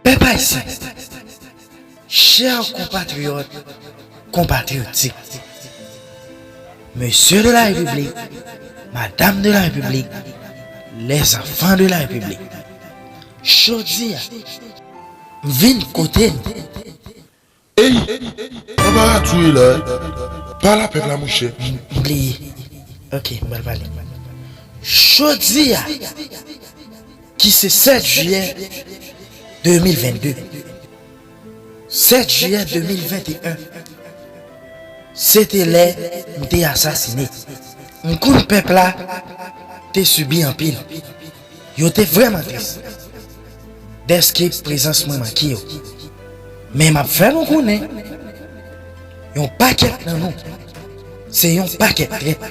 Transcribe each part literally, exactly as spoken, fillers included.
Pèp ayisyen, chè konpatriyòt, konpatriyotik, mesye de la repiblik, madam de la repiblik, lèzanfan de la repiblik, jodi a, m vin kote nou. Ey, anbara tou ye la, wi. Pale a pèp la, monchè. M bliye. Ok, m pral pale. Jodi a, ki se sèt jiyè de mil vennde, sèt jiyè de mil venteyen, se te lè m te asasine. M konn pèp la te sibi anpil. Yo te vrèman tris dèske prezans mwen manke yo. Men m ap fè nou konnen, yon pakèt nan nou se yon pakèt trèt.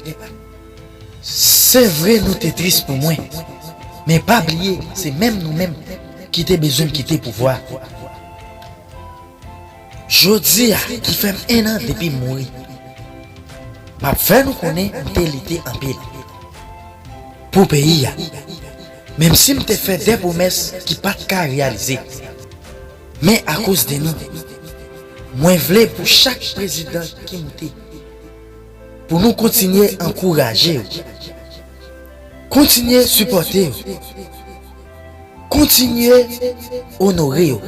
Se vre nou te tris pou mwen, men pa bliye se menm nou menm ki te bezwen kite pouvwa. Jodi a ki fè m en an depi m mouri, m ap fè nou konnen m te lite anpil pou peyi a, menm si m te fè de pwomès ki pa t ka reyalize. Men akoz de nou, mwen vle pou chak prezidan ki moute, pou nou kontinye ankouraje yo, kontinye sipòte yo, kontinye onore yo.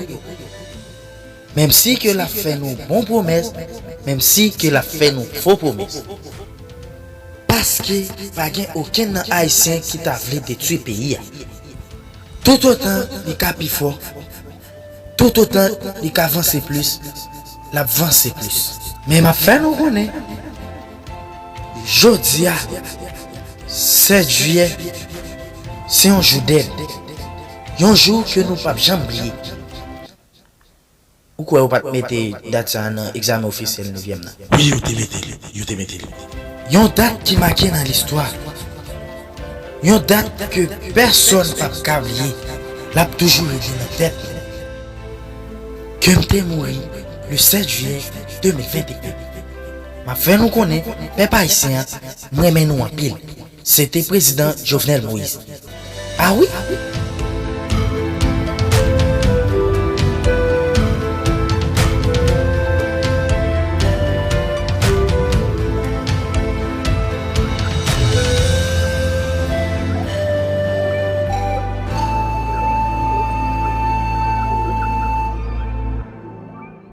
Menm si ke l ap fè nou bon pwomès, menm si ke l ap fè nou fo pwomès. Paske pa gen okenn nan Ayisyen ki ta vle detwi peyi a. Toutotan li ka pi fò, toutotan li ka vanse plis, l ap vanse plis. Men m ap fè nou konnen, jodi a, sèt jiyè, se yon jou dèd. Yon jou ke nou p ap janm bliye. Ou kwè yo pa t mete dat sa a nan egzamen ofisyèl nevyèm nan? Wi, yo te mete l. Yo te mete l. Yon dat ki make nan listwa. Yon dat ke pèsonn p ap ka bliye. L ap toujou rete nan tèt nou. Ke m te mouri le sèt jiyè de mil venteyen. M ap fè nou konnen, pèp ayisyen an, m renmen nou anpil. Se te prezidan Jovenel Moïse. A wi,